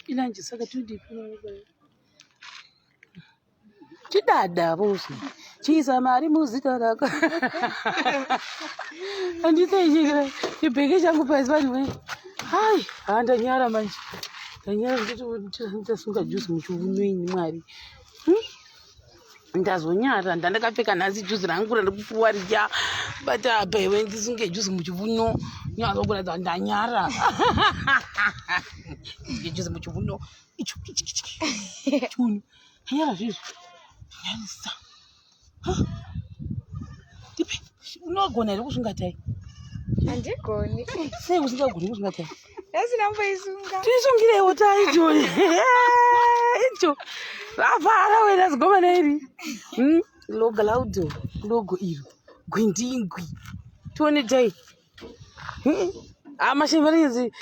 Ilanje saka tudipi chidada vose chiisa mari muzita rako anditeichikira chibheke changu pasi vanhu hai haa ndanyara manje ndanyara nditasunga juzi muchiuno ini mwari hmm? Ndazonyara ndandakapfeka nhasi juzi rangu randikupuwa riya but apa iwe ndisunge juzi muchivuno nyatso kuratidza ndanyara juzi muchivuno icho chiuno nyara zvezvi nyarisa tipe unogona here kusunga tai handigoni sei usingagoni kusunga tai asina mboisunga tisungirewo tai icho icho vafara wena zigomana iri hmm? logo laudo logo iro gwindingwi tione tai hmm? amashemarizi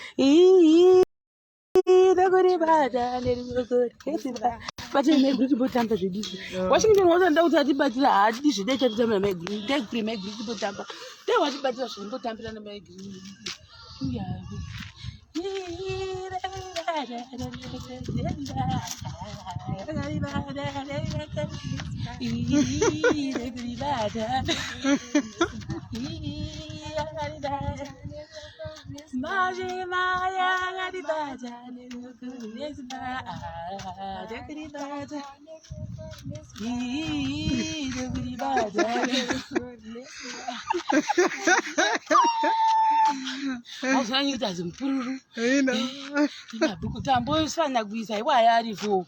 bata zvedu washington wasanda kuti atibatira haatidi zvedu chatitamba namaiguru ndaigure maiguru timbotamba dai watibatira zvekumbotambira namaiguru Azvanyi kuti azimupururu mabhuku tamboisana kuisa iwaya aripo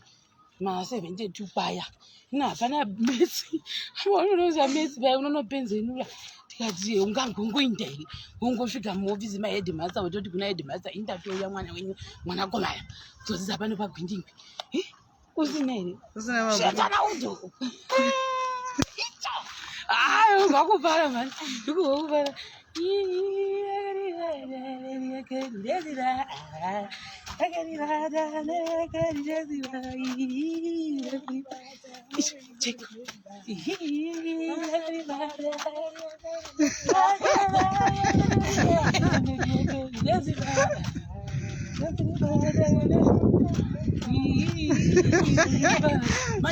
ma72 paya ino hapana metsi unonoza metsi paya unonopenzenura tikati ungangongoinda here wongosvika muofisi maheadmaster wototi kuna headmaster indatouya mwana wenyu mwanakomana kuzodzidza pano pagwindingwi usina here shetana udzo ayo zvakufara mani ndikuvakufara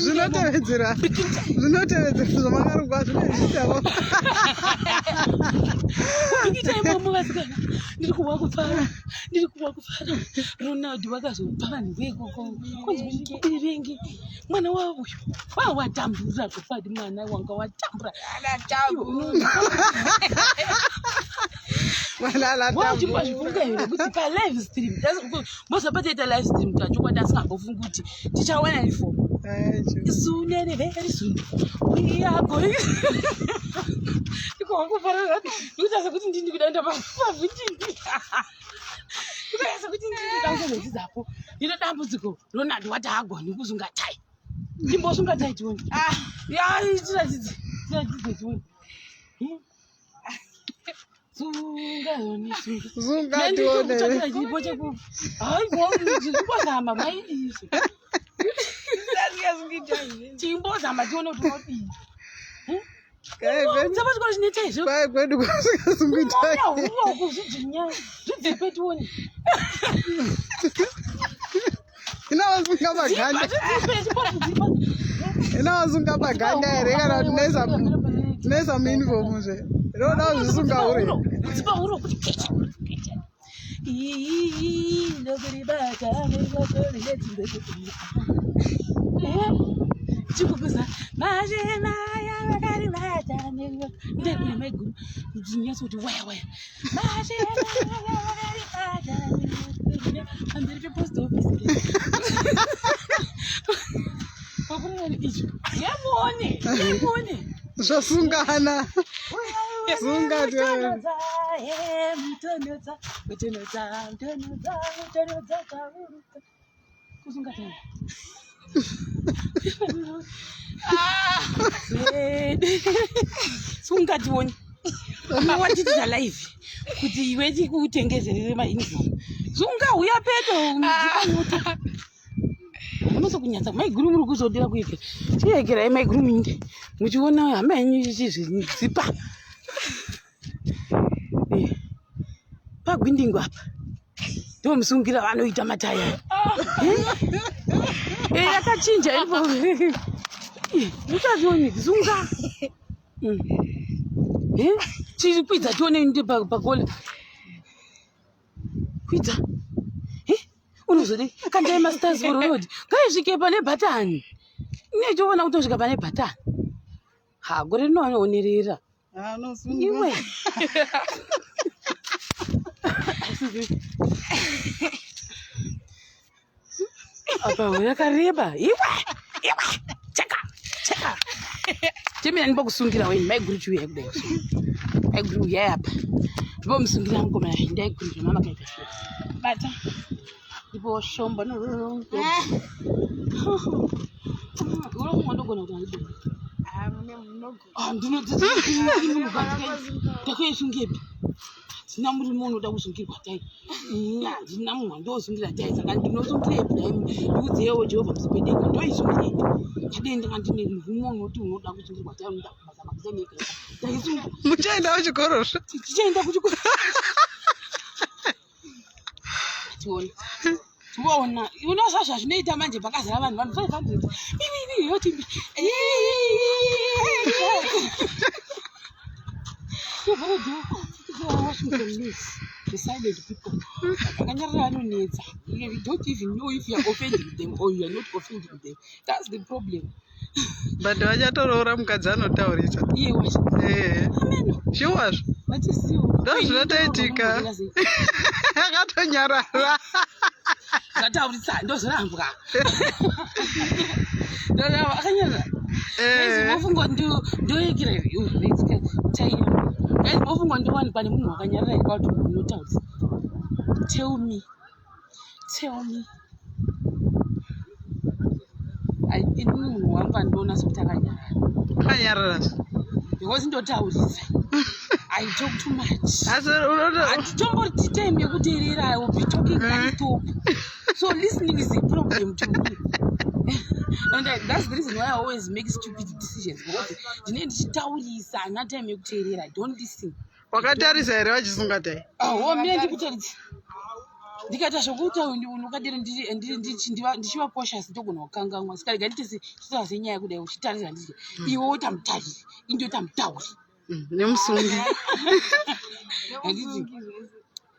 Zvinotevedzera zvinotevedzera zvamakarongwa zvinoitawo. Kupikita imomo vasikana ndiri kuwa kufara ndiri kuwa kufara Ronald wakazopa vanhu vekoko kunzi kubiringi mwana wavo uyu wawatambura chokwadi mwana wanga watambura wachimbozvifunga here kuti palive stream mozopatoita live stream tachokwadi asingambofungi kuti tichawana uniform soon and very soon we are going ikowangufarira ndikuita sekuti ndini kuda kuenda pavhindindi ndikuita sekuti ndini kuda kuzodzidzapo ndino dambudziko Ronald wati haagoni kusunga tai. Ndimbosunga tai tione. Ah, ya tiratidze. Tiratidze tione. Hmm? Sunga yoni sunga. Sunga tione. Kutsvakira chipo cheku. Hayi chimbozama maidii. Chimbozama tione kuti unodii. Hmm? Dzapachikoro chinoita izvo. Kwai kwedu kwasingasungwi tai. Unoona kuzvidzvinya. Zvidzipe tione. Inovasunga maganda. Inovasunga maganda here kana kuti noisa noisa muuniform zve. Rinoda kuzvisunga ure. Kudzipa uro kuti kecha. Kecha. Chikukuza mazvemaya vakaribata ndekune maiguru ndinyatso kuti waya waya mazvemaya vakaribata pamberi pepost office pakurari icho yemuone yemuone Zvasungana. Sunga Sunga tione. Watiitira live kuti iwe tikutengeserere mauniform. Sunga huya pedo mudzipanyota. Munoso kunyatsa maiguru muri kuzodira kuita. Chiregerai maiguru muinde muchiona hama yenyu ichizvidzipa. Eh, pagwindingo apa. Ndomusungira vanoita mataya. Eh, yakachinja ipo. Muchazvioni sunga. Eh, chikwidza tione ndi pagola. Kwidza. Eh, unozodii? Kandai masters for road. Ngaisvike pane bhatani. Netoona kutosvika pane bhatani. Ha, gore rino anoonerera. Iwe. Apa yakareba. Iwe. Iwe. Cheka. Cheka. Chimira ndibokusungira weni maiguru chiuya kudai. Maiguru uyai apa. Ndibomusungira mukomana ndaiguru zvamama kaita. Bata. Ndipo shomba no. Unofunga ndogona kuti handidoni. Ah, mune munogona. Ah, ndinodzidza ndakaisungepi handina murume unoda kusungirwa tai ini handina munhu wandosungira tai saka ndinosungirepi dai ndikudzewo jehovha musipedeka ndoisungirepi ndadei ndanga ndine murume unoti unoda kusungirwa tai unoda kubasa makuseneka ndaisunga Muchaenda kuchikoro zve. tichaenda kuchikoro tione tiona unoziva zvazvinoita manje pakazara vanhu vanhu 500 ivivi yoti The silent people. Vakanyarara vanonetsa. You don't even know if you are offending them or you are not offending them. That's the problem. But vachatoroora mukadzi anotaurisa. Iye wacho. Eh. Ameno. Shuwazvo. Vachisiwo. Ndozvinotoitika. Akatonyarara. Zvataurisa ndozorambwa. Ndozorambwa akanyarara. Eh. Mofunga ndoyekera chaiyo. Guys, mofunga ndowanikwa nemunhu wakanyarara here kana kuti munhu unotaurisa. Tell me. Tell me. Ini munhu wangu andiona sekuti akanyarara. Akanyarara. Because ndotaurisa. I talk too much. Asi unoto Hatitombori time yekuteerera. I will be talking non-stop. So listening is a problem to me. And that's the reason why I always make stupid decisions because ndinenge ndichitaurisa handina time yekuteerera. I don't listen. wakatarisa here vachisunga tai? Oh, mira ndikutaridza. Ndikaita zvokuita unokadero ndichiva cautious ndogona kukanganwa. Saka rega nditi titora senyaya kudai uchitarisa nditi iwe woita mutariri, ini ndoita mutauri. Nemusungi. Handiti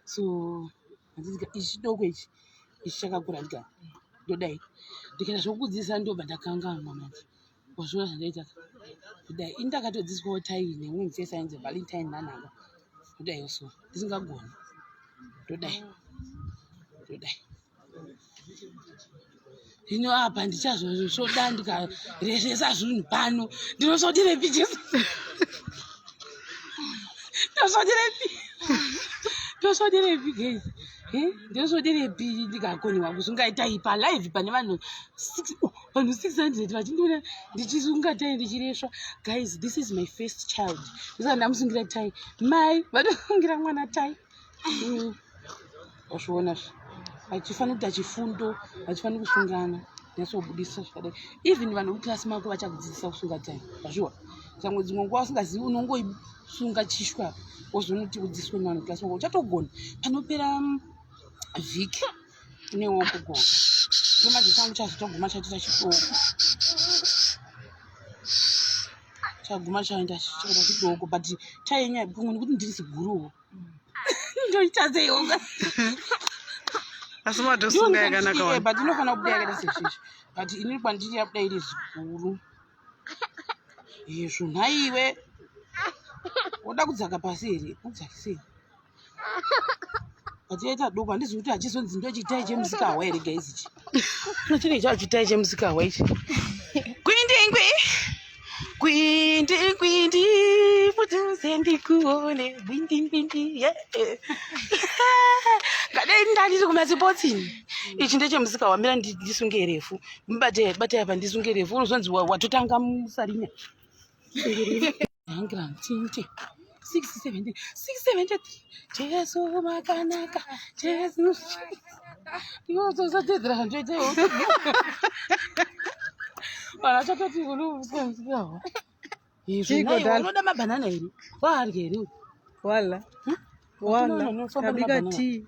so handiti ichi chidoko ichi ichi chakakura ndika ndodai ndikaita zvokudzidzisa ndobva ndakanganwa manje wazviona zvandaita kudai ini ndakatodzidziswawo tai nemumwe mufesi ainzi Valentine nanhanga ndodaiwo so ndisingagoni ndodai ndodai hino apa ndichazosvoda ndikaresvesa zvinhu pano ndinosvodirepi Jesu ndosvodirepi ndosvodirepi guys ndosvodirepi ndikakoniwa kusunga tai palive pane vanhu vanhu 600 vachindiona ndichisunga tai ndichiresva. Guys, this is my first child. Ndisati ndamusungira tai. Mai vanosungira mwana tai. Wazviona zve achifanira kuita chifundo, achifanira kusungana nyatsobudisa zvakadai. Even vanhu vekukirasi mako vachakudzidzisa kusunga tai. Wazviwa dzamwe dzimwe nguva usingazivi unongoisunga chishwa wozonoti udzidziswe nevanhu vekukirasi mako uchatogona panopera vhiki unewo kugona. Manje changu chazotoguma chaita chidoko, chaguma chaenda chaita chidoko, but chainyaya pamwe nekuti ndiri ziguruwo ndoita seiwo. Asi matosunga yakanaka wani. But inofanira kubuda yakaita sezvizvi, but inini kwandiri yabuda iri ziguru. Izvo nhaiwe woda kudzaka pasi here? Udzakisei but yaita doko, handizivi kuti hachizonzi ndochitai chemusikahwa here guys. Ichi chinenge chava chitai chemusikahwa ichi. Gwindingwi gwindi gwindi mudhuze ndikuone gwindi gwindi yeah. Ngadei ndandiri kumasipotsi. Ichi ndechemusikahwa. Mira ndisunge refu, mubate bate apa ndisunge refu. Unozonzi watotanga musarinya. 120 670 673. Jesu makanaka, Jesu iwozosatedzera zvandoita iwo vanhu vachatoti unomusikahwa izvo. Chiko, Nhaiwe, dala. unoda mabhanana here? Waarya here? Wala. No, Wala. no, no, famba Tabika nemabhanana. tea.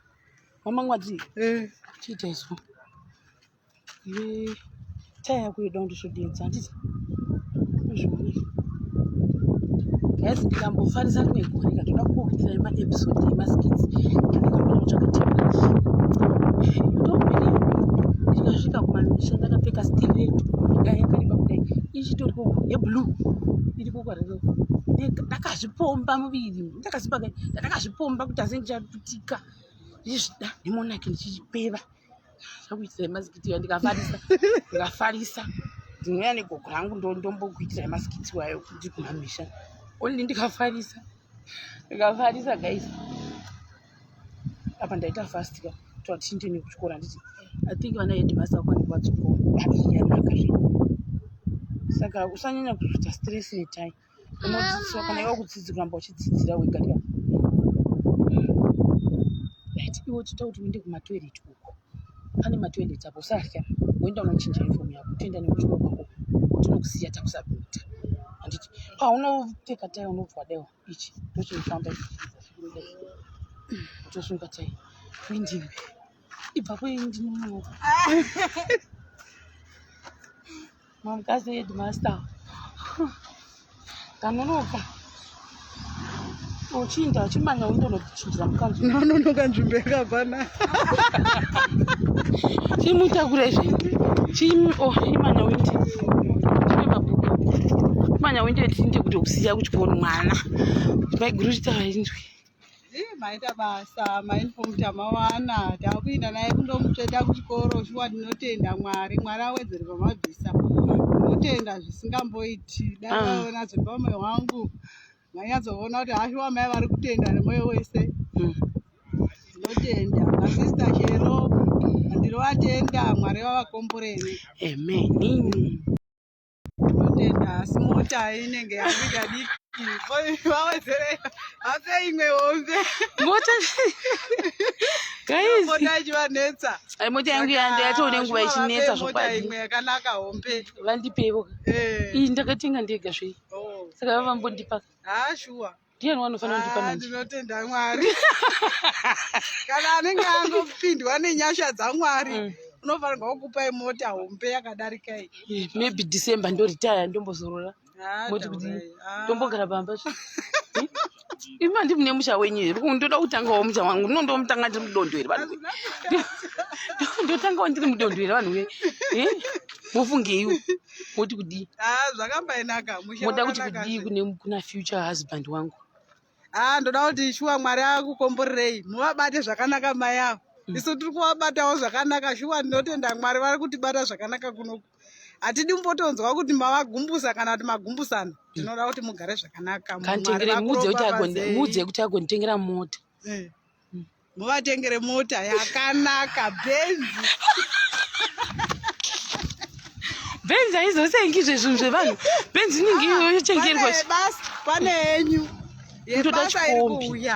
Mama ngwati Eh. Chiita isu. Iwe taya yako yoda kundisvodedza handiti? Unozviona. Guys ndikambofarisa rimwe gore ka ndoda kumbokuitirai maepisode emaskits ndikambona kutsvaga temperature. You don't believe me. Ndikasvika kumamisha ndakapfeka stiletto yanga yakareba kudai ichitoriko yeblue iriko kwarero ndakazvipomba muviri ndakazipa ndakazvipomba kuti asi ndichaputika ndichizvida nemonaki ndichichipeva zvakuitirai masikiti wayo ndikafarisa ndikafarisa ndinouya negogo rangu ndombokuitirai masikiti wayo kuti kumamisha only ndikafarisa ndikafarisa guys apa ndaita fast ka toa tichindeni kuchikoro handiti i think vana headmaster vakwane kuvatsokoa yanaka zve saka usanyanya kuita stress netai unodzidziswa kana iwe kudzidzi kuramba uchidzidzira wega ndika right iwe uchiita kuti uende kumatoilet uko pane matoilet apo usarya woenda unochinja uniform yako toenda nekuchikoro kwako tinokusiya takusabmita handiti paunopfeka tai unobva wadaiwa ichi ndochinofamba utosunga tai kuindini ibva kuindini munoka Mamukadzi headmaster. Kanonoka. Uchinda uchimanya undonochinjira mukanzu. Nononoka nzvimbo yakakwana. Chimutakura izvi. Chim oh imanya windi. Chime mabhuku. Imanya windi tinde kuti kusiya kuchikoro mwana. Maiguru chitaura inzwi. Maita basa mauniform tamawana takuenda naye kundomutsveta kuchikoro shuwa ndinotenda Mwari Mwari awedzere pamabvisa ndinotenda zvisingamboiti dai vaona ah. zviri pamoyo wangu manyatsoona kuti hashuwa mai vari kutenda nemwoyo wese hmm. ndinotenda masista chero ndinovatenda Mwari vavakomborere amen Tinotenda asi mota inenge yakuita diki vawedzere vape imwe hombe. Mota guys mota ichivanetsa. Ai mota yangu yanda yatove nenguva ichinetsa zvokwadi. Imwe yakanaka hombe. Vandipeiwo. Eh. Iyi ndakatenga ndega zve. Oh. Saka vambondipa. Ah sure. Ndiani wanofanira kundipa ah, manje? Ndinotenda Mwari. Kana anenge angopindwa nenyasha dzaMwari mm. unofanirwa kukupai mota hombe yakadarika iyi. Eh, maybe December ndoretire ndombozorora. Ah, Moti kuti ah. ndombogara pamba. Eh? Imi handi mune musha wenyu here? Ndoda kutangawo musha wangu. Ndinondomutanga ndiri mudondo here vanhu? Ndotangawo ndiri mudondo here vanhu we? Eh? Mofungeiwo. Moti kudii? Ah, zvakambainaka. Musha Moda kuti kudii kune kuna future husband wangu? Ah, ndoda kuti shuwa Mwari akukomborerei. Muvabate zvakanaka mai avo. Mm. Isu tiri kuvabatawo zvakanaka shuwa ndinotenda Mwari vari kutibata zvakanaka kunoku. Hatidi kumbotonzwa kuti mavagumbusa kana kuti magumbusana. Mm. Tinoda kuti mugare zvakanaka. Kantengere muudze kuti agonditengera mota. Eh. Muvatengere mota yakanaka bhenzi. Bhenzi haizosengi zvezvinhu zvevanhu. Bhenzi inenge ah, yochengerwa. Basa pane yenyu. Ndoda chikombi.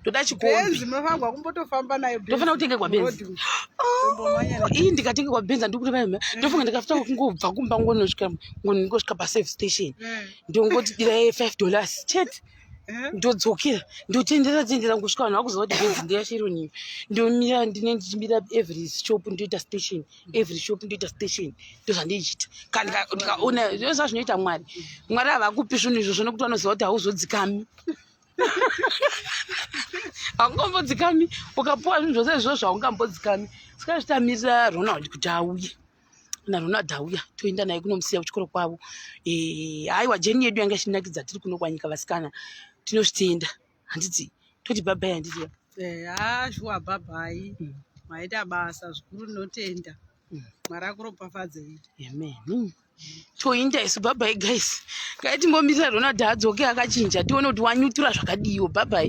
Ndoda chikombi. Bhenzi munofanirwa kumbotofamba nayo. Ndofanira kutengerwa bhenzi. Oh, iyi ndikatengerwa bhenzi handiri kureva imi. Ndofunga ndikafita kungobva kumba ngonosvika ngosvika paservice station. Eh. Ndongoti dirai $5 chete. Eh? Ndodzokera ndotendera tendera kusvika vanhu vakuziva kuti bhenzi ndeyasheroni ndomira ndine ndichimira every shop ndoita station every shop ndoita station ndozvandichiita kana ndikaona zvoza zvinoita mwari mwari havakupi zvinhu izvozvo nekuti vanoziva kuti hauzodzikami haungambodzikami ukapuwa zvinhu zvose izvozvo haungambodzikami saka zvitamirira ronald kuti auye naRonald auya toenda naye kunomusiya kuchikoro kwavo eh, haiwa jeni yedu yanga ichinakidza tiri kuno kwanyika vasikana tinozvitenda handiti toti bhabhai handiti eya shuwa bhabhai mm. maita basa zvikuru ndinotenda mm. mwari akuropafadzei amen toinda isu bhabhai guys ngaitimbomisa ronald adzoke akachinja tione kuti wanyutura zvakadiiwo bhabhai.